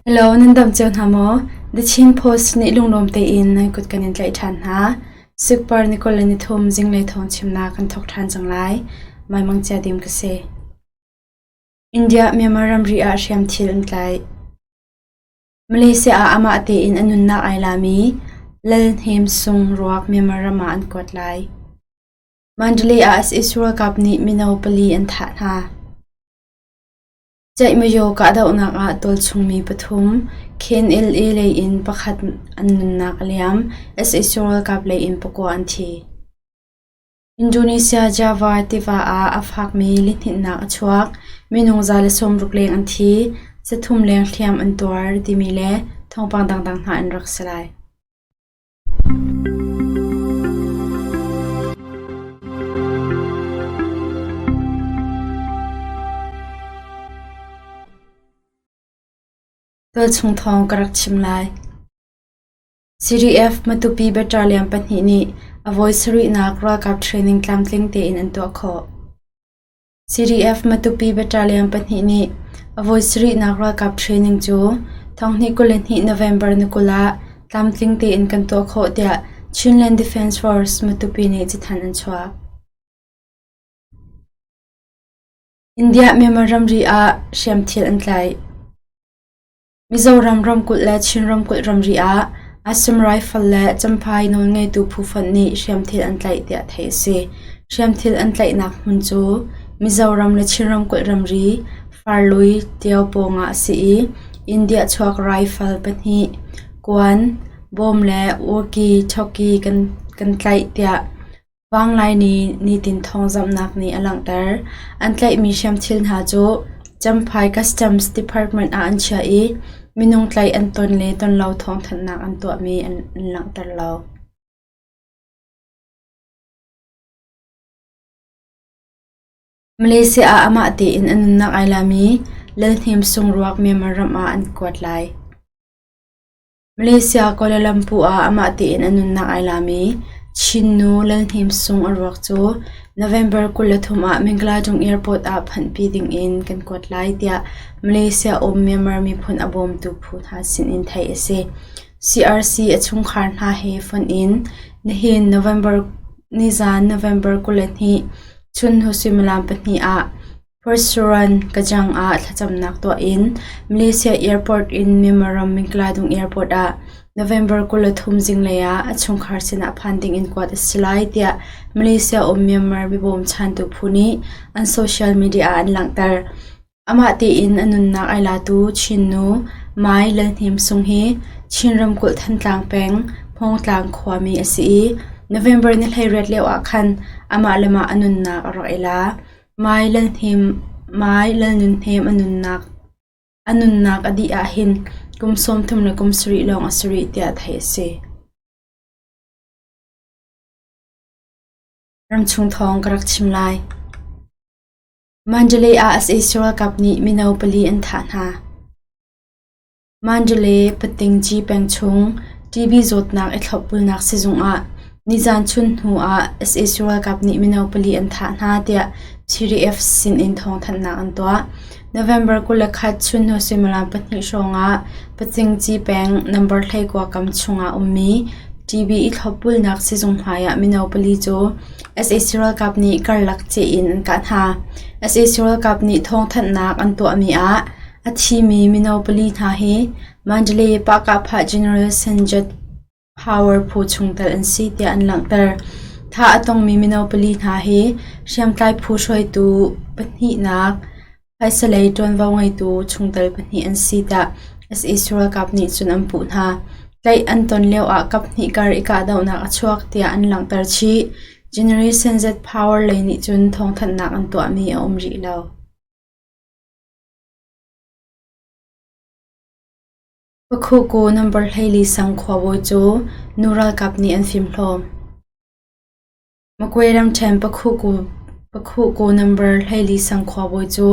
Hello, nan dam cio hna maw? The Chin Post nih lunglawm tein nan kut kan in tlaih ṭhan hna. Sikpar ni 23 zinglei thawng chimnak kan thawk ṭhan cang lai. Maimang Cia Dim ka si. India Myanmar ramri ah hriamthil an tlaih. Malaysia ah amah tein a nunnak ai lami Lal Hnem Sung ruak Myanmar ram ah an kuat lai. Mandalay ah sac ralkap nih mino pali an thah hna. Ceihmayaw kahdohnak ah tualchungmi pathum, KNLA lei in pakhat an nunnak a liam, sac ralkap lei in pakua an thi. Indonesia Java tiva ah a fakmi lihninhnak a chuak, minung 160 leng an thi, 300 leng hliam an tuar timi le thawngpang dangdang hna an rak si lai. Tualchung thawng ka rak chim lai. CDF Matupi Battalion pahnih nih a voi sarihnak ralkap training tlamtling tein an tuah khawh. CDF Matupi Battalion pahnih nih a voi sarihnak ralkap training cu 2022 November ni 20 ah tlamtling tein kan tuah khawh tiah Chinland Defence Force Matupi nih cathanh an chuah. India Myanmar ramri ah hriamthil an tlaih. Mizoram ramkulh le Chin ramkulh ramri ah Assam Rifle le Champhai nawlngeitu phu fonh nih hriamthil an tlaih tiah theih a si. Hriamthil an tlaihnak hmun cu Mizoram le Chin ramkulh ramri Farlui Tio pawng ah a si i India chuak rifle pahnih, kuan, bawm le walkie-talkie kan tlaih tiah Vanglaini nitin thawngzamhnak nih a langhter. An tlaihmi hriamthil hna cu Champhai Customs Department ah an chiah i minung tlaih an ton le ton lo thawngthanhnak an tuahmi an langhter lo. Malaysia ah amah tein a nunnak ai lami Lal Hnem Sung ruak Myanmar ram ah an kuat lai. Malaysia Kuala Lumpur ah amah tein a nunnak ai lami Chin nu Lal Hnem Sung a ruak cu November 23 ah Mingladung Airport ah phanhpi dingin kan kuat lai tiah Malaysia um Myanmar miphun a bawmtu phu hna sinin theih a si. CRC a chungkhar hna he fonh in nihin November nizan November 22 chunhnu suimilam pahnih ah Persiaran Kajang ah thlacamnak tuah in Malaysia Airport in Myanmar ram Mingladung Airport ah November 23 zinglei ah a chungkhar sinah phan ding in kuat a si lai tiah Malaysia um Myanmar mibawmchantu phu nih an social media ah an langhter. Amah tein a nunnak ai latu Chin nu Mai Lal Hnem Sung hi Chin ramkulh Thantlang peng Hmawngtlang khuami a si i November ni 18 lio ah khan amah le mah a nunnak a rak i la. Mai Lal Nun Hnem a nunnak a dih ahhin kum 30 le kum sarih lawng a si rih tiah theih a si. Ramchung thawng ka rak chim lai. Mandalay ah sac ralkap nih mino pali an thah hna. Mandalay Patingci peng chung TB zawtnak i thlopbulnak sizung ah nizan chun hnu ah sac ralkap nih mino pali an thah hna tiah PDF sinin thawngthanhnak an tuah. November 21 chunhnu suimilam pahnih hrawng ah Patingci peng number 19 kam chung ah ummi TB i thlopbulnak sizung hmai ah mino pali cu sac ralkap nih karlak ceh in an kah hna. Sac ralkap nih thawngthanhnak an tuahmi ah A thimi mino pali hna hi Mandalay Pahkahphah General Sanjat Power phu chungtel an si tiah an langhter. Thah a tongmi mino pali hna hi hriamtlai phu hruaitu pahnihnak phaisalei ṭuanvo ngeitu chungtel pahnih an si tiah sac ralkap nih cun an puh hna. Tlaih an ton lioah kaphnih kar i kahdohnak a chuak tiah an langhter chih. Generation Z Power lei nih cun thawngthanhnak an tuahmi a um rih lo. Pakhuku number 14 sang khuabawi cu nu ralkap nih an fimhlawm. Magwe ramṭhen Pakhuku number 14 sang khuabawi cu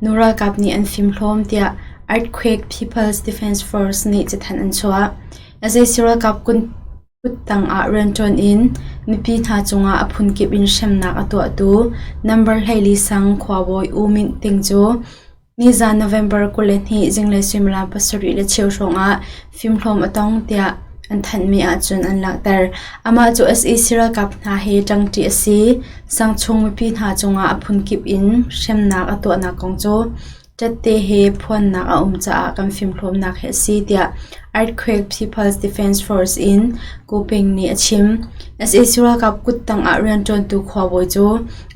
nu ralkap nih an fimhlawm tiah Earthquake People's Defense Force nih cathanh an chuah. Sac ralkap kuttang ah rianṭuan in mipi hna cungah a phunkip in hremnak a tuahtu number 14 sang khuabawi U Myint Ting cu. Nizaan November 22 zinglei suimilam 7:15 hrawngah fimhlawm a tong tiah an thanhmi ahcun an langhter. Amah cu sac ralkap hna he ṭangṭi a si. Sangchung mipi hna cungah a phunkip in hremnak a tuahnak kong cu ṭatte he phuannak a um caah kan fimhlawmnak hi a si tiah Earthquake People's Defense Force in Kuping nih a chim. Sac ralkap kuttang ah rianṭuantu khuabawi cu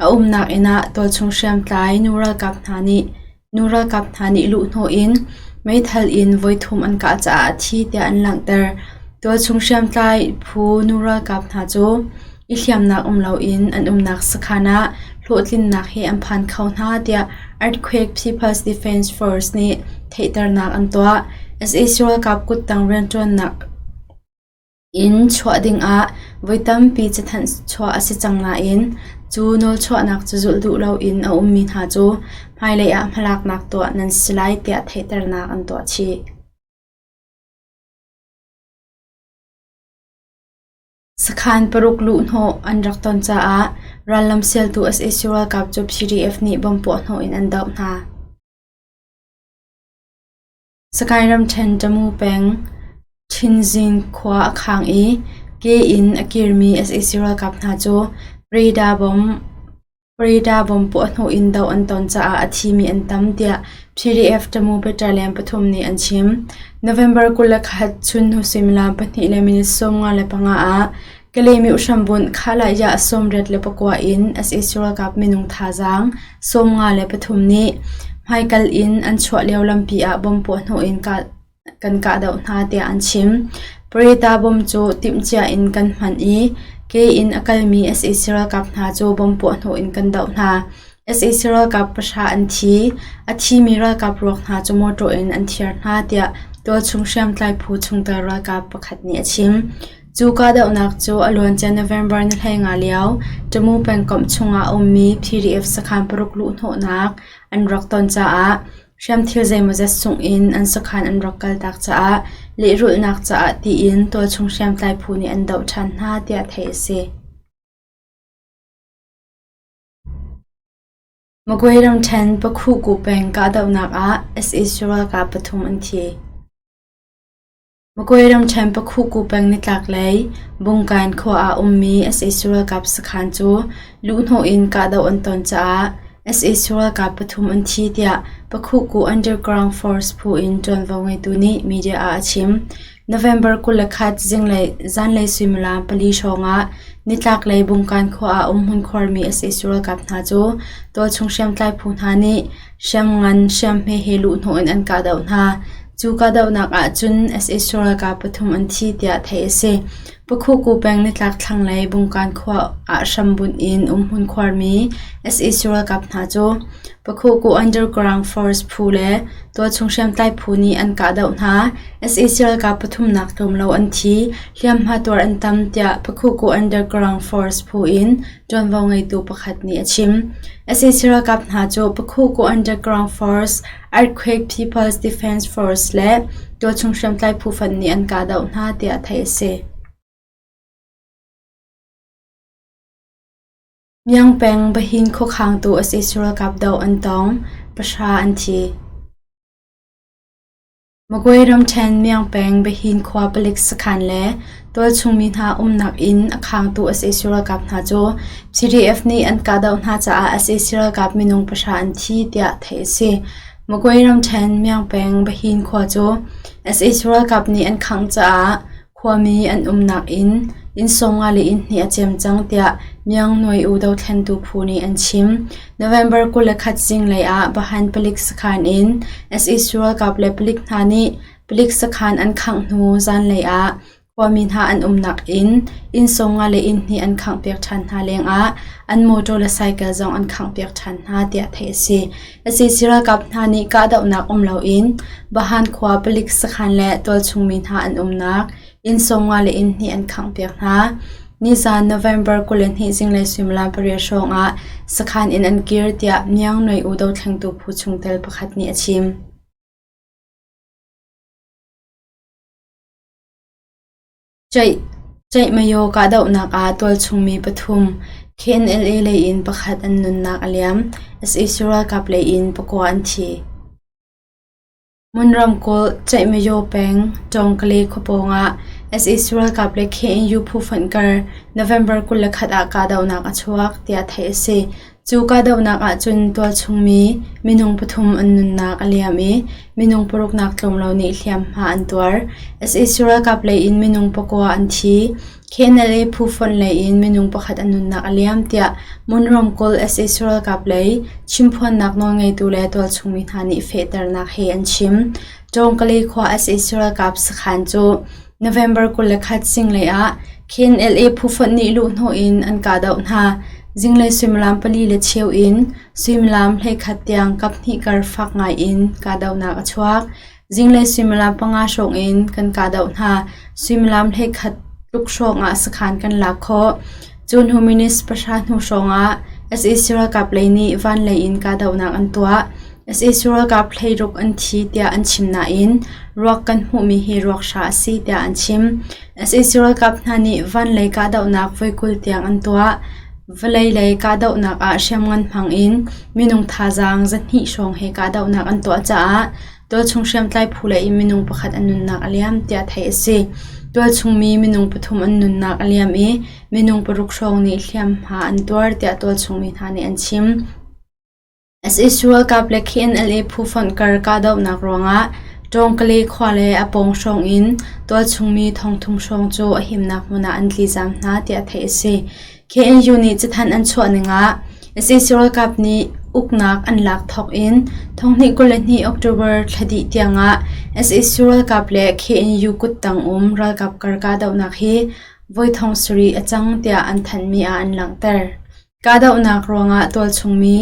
a umnak inn ah tualchung hriamtlai nu ralkap hna nih Nu ralkap hna nih luhhnawh in meithal in voithum an kah caah a thi tiah an langhter. Tualchung hriamtlai phu nu ralkap hna cu i hliamnak um loin an umnak sakhan ah hlawhtlinnak he an phan kho hna tiah Earthquake People's Defense Force nih theihternak an tuah. Sac ralkap kuttang rianṭuannak Inn chuah dingah voi tampi cathanh chuah a si cang nain cu nawlchuahnak cu zulh duh loin a ummi hna cu hmailei ah hmalaknak tuah nan si lai tiah theihternak an tuah chih. Sakhan paruk luhhnawh an rak ton caah rallam sialtu sac ralkap cu PDF nih bom puahhnawh in an doh hna. Sakae ramṭhen Tamu peng Ṭhinzin khua a khang i ke in a kirmi sac ralkap hna cu Pareda bomb puahhnawh in doh an ton caah a thimi an tam tiah PDF Tamu Battalion pathum nih an chim. November 21 chunhnu suimilam 2:55 ah Kalay uhrambunh Khalayah 89 in sac ralkap minung thazaang 53 nih hmaikal in an chuah lio lampi ah bomb puahhnawh in kan kahdoh hna tiah an chim. Pareta bomb cu timhcia in kan hman i ke in a kalmi sac ralkap hna cu bomb puahhnawh in kan doh hna. Sac ralkap pahra an thi. A thimi ralkap ruak hna cu mawṭaw in an thiar hna tiah tualchung hriamtlai phu chungtel ralkap pakhat nih a chim. Cu kahdohnak cu a luancia November ni 15 lio Tamu pengkomh chungah a ummi PDF sakhan paruk luhhnawhnak an rak ton caah hriamthil zeimawzat sungh in an sakhan an rak kaltak caah lehrulhnak caah tiin tualchung hriamtlai phu nih an doh ṭhan hna tiah theih a si. Magway ramṭhen Pakhuku peng kahdohnak ah sac ralkap pathum an thi. Magway ramṭhen Pakhuku peng nitlaklei Bungkan khua ah ummi sac ralkap sakhan cu luhhnawh in kahdoh an ton caah sac ralkap pathum an thi tiah Pakhuku Underground Force phu in ṭuanvo ngeitu nih media ah a chim. November 21 zinglei zanlei suimilam pali hrawngah nitlaklei Bungkan khua ah umhmun khuarmi sac ralkap hna cu tualchung hriamtlai phu hna nih hriamngan hriamhme he luhhnawh in an kahdoh hna. Cu kahdohnak ahcun sac ralkap pathum an thi tiah theih a si. Pakhuku peng nitlak thlanglei Bungkan khua ah hrambunh in umhmun khuarmi sac ralkap hna cu Pakhuku Underground Force phu le tualchung hriamtlai phu nih an kahdoh hna. Sac ralkap pathumnak tlawm lo an thi, hliamhma tuar an tam tiah Pakhuku Underground Force phu in ṭuanvo ngeitu pakhat nih a chim. Sac ralkap hna cu Pakhuku Underground Force, Earthquake People's Defense Force le tualchung hriamtlai phu fonh nih an kahdoh hna tiah theih a si. Myaung peng Bahin khuakhangtu sac ralkap doh an tong, pahra an thi. Magway ramṭhen Myaung peng Bahin khua palik sakhan le tualchung mi hna umnak inn a khangtu sac ralkap hna cu PDF nih an kahdoh hna caah sac ralkap minung pahra an thi tiah theih a si. Magway ramṭhen Myaung peng Bahin khua cu sac ralkap nih an khangh caah Khuami an umnak inn, inn 50 le inn hnih a cem cang tiah Myaung Nuai U dothlentu phu nih an chim. November 21 zinglei ah Bahan palik sakhan in sac ralkap le palik hna nih palik sakhan an khangh hnu zanlei ah khuami hna an umnak inn, inn 50 le inn hnih an khanghpiak ṭhan hna lengah an motor le cycle zong an khanghpiak ṭhan hna tiah theih a si. Sac ralkap hna nih kahdohnak um loin Bahan khua palik sakhan le tualchung mi hna an umnak inn 50 le inn hnih an khanghpiak hna. Nizan November 22 zinglei suimilam pariat hrawng ah sakhan in an kir tiah Myaung Noi U dothlengtu phu chungtel pakhat nih a chim. Ceihmayo kahdohnak ah tualchung mi pathum, KNLA lei in pakhat an nunnak a liam. Sac ralkap lei in pakua an thi. Mon ramkulh, Ceihmayo peng, Tawngkale khua pawngah sac ralkap le KNU phu fonh kar November 21 ah kahdohnak a chuak, tiah theih a si. Cu kahdohnak ahcun tualchung mi minung pathum an nunnak a liam i minung paruknak tlawm lo nih hliamhma an tuar. Sac ralkap lei in minung pakua an thi. KNLA phu fonh lei in minung pakhat a nunnak a liam tiah Mon ramkulh sac ralkap lei chimphuannak nawlngeitu le tualchung mi hna nih fehternak he an chim. Tawngkale khua sac ralkap sakhan cu November 21 zinglei ah KNLA phu fonh nih luhhnawh in an kahdoh hna. Zinglei suimilam pali le cheu in suimilam 11 tiang kaphnih kar fak ngai in kahdohnak a chuak. Zinglei suimilam panga hrawng in kan kahdoh hna. Suimilam 11 tluk hrawng ah sakhan kan lak khawh. Cu hnu minutes pahra hnu hrawng ah sac ralkap lei nih van lei in kahdohnak an tuah. Sac ralkap hleiruk an thi tiah an chim nain ruak kan hmuhmi hi ruak hra a si tiah an chim. Sac ralkap hna nih van lei kahdohnak voi 20 tiang an tuah. Vawlei lei kahdohnak ah hriamngan hmang in minung thazaang zahnih hrawng he kahdohnak an tuah caah tualchung hriamtlai phu lei in minung pakhat an nunnak a liam tiah theih a si. Tualchung mi minung pathum an nunnak a liam i minung paruk hrawng nih hliamhma an tuar tiah tualchung mi hna nih an chim. Sac ralkap le KNLA phu fonh kar kahdohnak ruangah Tawngkale khua le a pawng hrawng in tualchung mi thongthum hrawng cu a himnak hmun ah an tlizaam hna tiah theih a si. KNU nih cathanh an chuah ning ah sac ralkap nih uknak an lak thawk in 2022 October thla dih tiang ah sac ralkap le KNU kuttang um ralkap kar kahdohnak hi voi thong sarih a cang tiah an thanhmi ah an langhter. Kahdohnak ruangah tualchung mi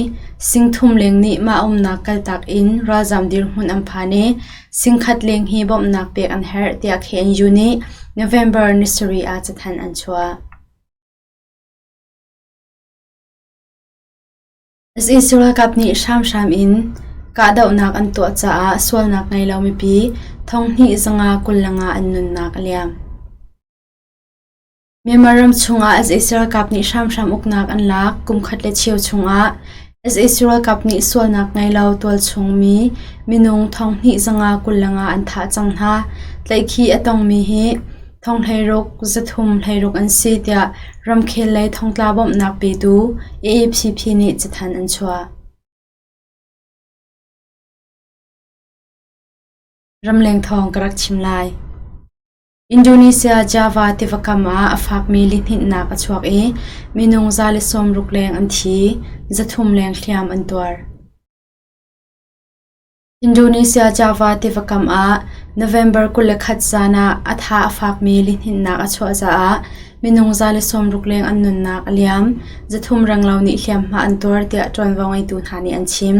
singthum leng nih mah umnak kaltak in ralzaam dirhmun an phan i singkhat leng hi bawmhnak pek an herh tiah KNU nih November ni sarih ah cathanh an chuah. Sac ralkap nih hramhram in kahdohnak an tuah caah sualnak ngei lo mipi thonghnih zanga 25 an nunnak a liam. Myanmar ram chungah sac ralkap nih hramhram uknak an lak kum khat le cheu chungah sac ralkap nih sualnak ngei lo tualchung mi minung thonghnih zanga 25 an thah cang hna. Tlaihkhih a tongmi hi thonghleiruk zathum hleiruk an si tiah ramkhel lei thongtla bawmhnak petu AAPP nih cathanh an chuah. Ramleng thawng ka rak chim lai. Indonesia Java tiva kam ah a fakmi lihninhnak a chuak i minung 160 leng an thi, 300 leng hliam an tuar. Indonesia Java tiva kam ah November 21 zan ah a tha a fakmi lihninhnak a chuah caah minung 160 leng an nunnak a liam, 300 renglo nih hliamhma an tuar tiah ṭuanvo ngeitu hna nih an chim.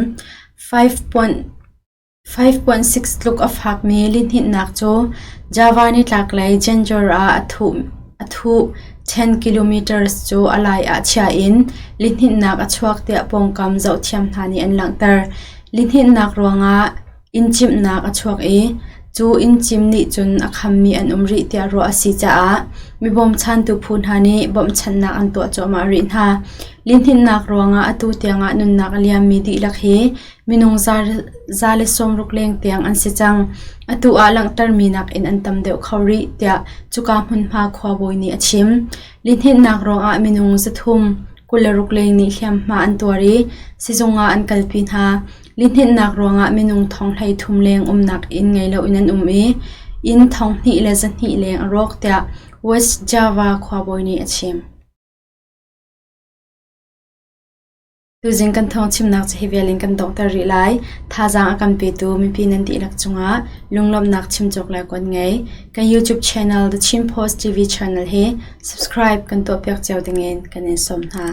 5.6 tluk a fakmi lihninhnak cu Java nitlaklei Cianjur ah a thuh 10 kilometers cu a lai ah chia in lihninhnak a chuak tiah pawngkam zohthiam hna nih an langhter. Lihninhnak ruangah inn cimhnak a chuak i cu inn cim nih cun a khammi an um rih tiah ruah a si caah mi bawmchantu phu hna nih bawmhchanhnak an tuah cuahmah rih hna. Lihninhnak ruangah atu tiangah nunnak a liammi dihlak hi Minung 160 leng tiang an si cang. Atu ah langhtermi nakin an tam deuh kho rih, tiah cuka hmunhma khuabawi nih a chim. Lihninhnak ruangah minung 326 leng nih hliamhma an tuar i sizung ah an kalpi hna. Lihninhnak ruangah minung 33 leng umnak inn ngei loin an um i inn 2,200 le 200 leng a rawk, tiah West Java khuabawi nih a chim. Tuzing kan thawngchimnak cu hi vial in kan donghter rih lai. Thazaang a kan petu mipi nan dihlak cungah lunglawmhnak chim cawk le kan ngei. Kan YouTube channel The Chin Post TV channel hi subscribe kan tuahpiak cio dingin kan in sawm hna.